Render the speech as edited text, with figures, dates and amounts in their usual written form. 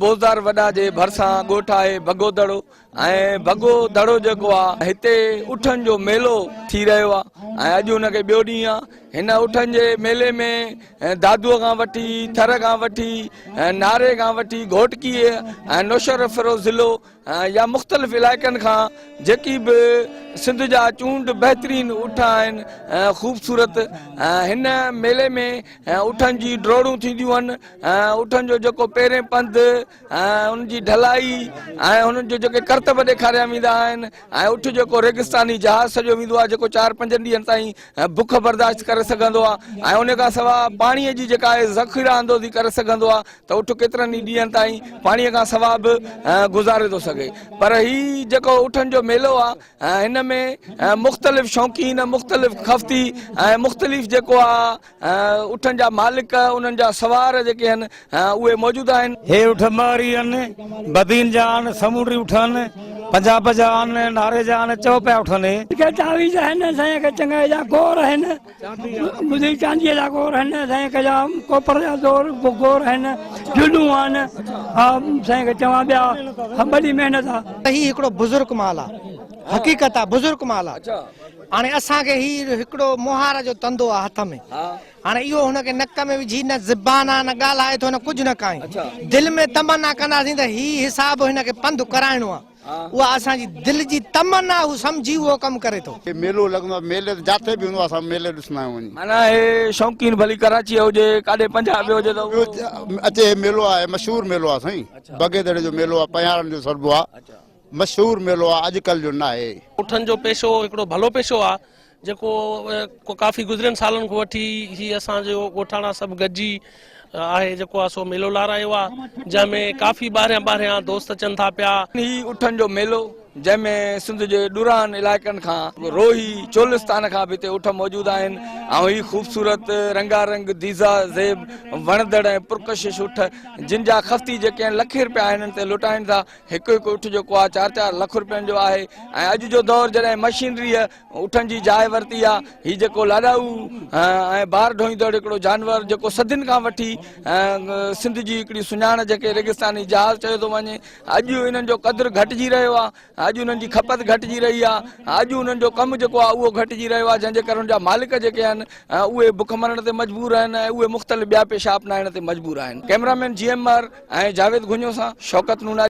بوزدار وڏا جي ڀرسان ڳوٺ آهي ڀڳو دڙو ۽ ڀڳو دڙو جيڪو آ هتي اٺن جو ميلو ٿي رهيو آ ۽ اڄ ان کي ٻيو ڏينهن آ هن اٺن جي ميلي ۾ دادوء کان وٺي ٿر کان وٺي ناري کان وٺي گهوٽڪي ۽ نوشهروفيروز ضلعو يا مختلف علائقن کان جيڪي به سنڌ جا چونڊ بهترين اٺ آهن خوبصورت هن ميلي ۾ اٺن جي ڊوڙون ٿينديون آهن اٺن جو جيڪو پهرين پنڌ ان جي ڍلائي ۽ انهن جو جيڪي ڪرتب ڏيکاريا ويندا آهن ۽ اٺ جيڪو ريگستاني جهاز سڏيو ويندو آهي جيڪو چار پنجن ڏينهن تائين بک برداشت ڪري سگهندو آهي ۽ ان کان سواء پاڻي جي جيڪا آهي ذخيره اندوزي ڪري سگهندو آهي ته اٺ ڪيترن ئي ڏينهن تائين پاڻي کان سواء به گذاري ٿو سگهي پر هي جيڪو اٺن جو ميلو آهي هن ۾ مختلف شوقين مختلف خفتي ۽ مختلف جيڪو آهي اٺن جا مالڪ انهن جا سوار جيڪي آهن اهي موجود آهن. هي اٺ مهري آهن، بدين جا آهن، سمونڊي اٺ آهن، پنجاب جا آهن، ناري جا آهن، چئو پيا اٺ آهن هي. ڪي تعويذ آهن سائين ڪي چڱائي جا گور آهن ٻڌي چانديء جا گور آهن سائين ڪي جا ڪوپر جا زور گور آهن جلون آهن ها سائين کي چوان ٻيا وڏي محنت آ. هي هڪڙو بزرگ مال آ حقيقت آ بزرگ مال آ هاڻي اسان کي هي هڪڙو مهار جو تندو آ هٿ ۾ هاڻي اهو هن کي نڪ ۾ وجهي نه زبان آ نه ڳالهائي ٿو نه ڪجهه نه ڪائين دل ۾ تمنا ڪنداسين ته هي حساب هن کي پنڌ ڪرائڻو آ اها اسان جي دل جي تمنا هو سمجهي اهو ڪم ڪري ٿو. هي ميلو لڳندو آ ميلي ته جاٿي به هوندو آ اسان ميلي ڏسندا آهيون وڃي. معنيٰ هي شوقين ڀلي ڪراچيء هجي ڪاڏي پنجاب هجي ته اهو. اچي هي ميلو آهي مشهور ميلو آ سائين بگي دڙي جو ميلو آ پنهيارن جو سڏبو آ. مشهور ميلو آ اڄ ڪلھ جو ناهي. اٺن جو پيشو هڪڙو ڀلو پيشو آ جيڪو ڪافي گذريل سالن کان وٺي هي اسان جو ڳوٺاڻا سڀ گڏجي آهي جيڪو آ سو ميلو لارايو آ جنهن ۾ ڪافي ٻاهريان ٻاهريان دوست اچن ٿا پيا. هي اٺن جو ميلو جنهن ۾ سنڌ جي ڏورانهن علائقن کان روهي چولستان کان به هتي اٺ موجود آهن ۽ هي خوبصورت رنگا رنگ ديزا زيب وڻندڙ ۽ پرڪشش اٺ جن جا خفتي جيڪي آهن لکين رپيا هنن تي لٽائين ٿا هڪ هڪ اٺ جيڪو آهي چار چار لک روپين جو آهي ۽ اڄ جو دور جڏهن مشينريء اٺن جي جاء ورتي آهي هي جيڪو لاڏائو ۽ بار ڍوئيندڙ هڪڙو جانور جيڪو صدين کان وٺي سنڌ جي هڪڙي سڃاڻ جيڪي ريگستاني جهاز چيو ٿو وڃي اڄ انهن جو قدر گهٽجي رهيو آهي اڄ انهن جي کپت گهٽجي رهي آهي اڄ انهن جو ڪم جيڪو آهي اهو گهٽجي رهيو آهي جنهن جي ڪري ان جا مالڪ جيڪي آهن اهي بک مرڻ تي مجبور آهن ۽ اهي مختلف ٻيا پيشا اپنائڻ تي مجبور آهن cameraman G M Mahar ۽ Javed Ghunyo سان شوڪت نوناري.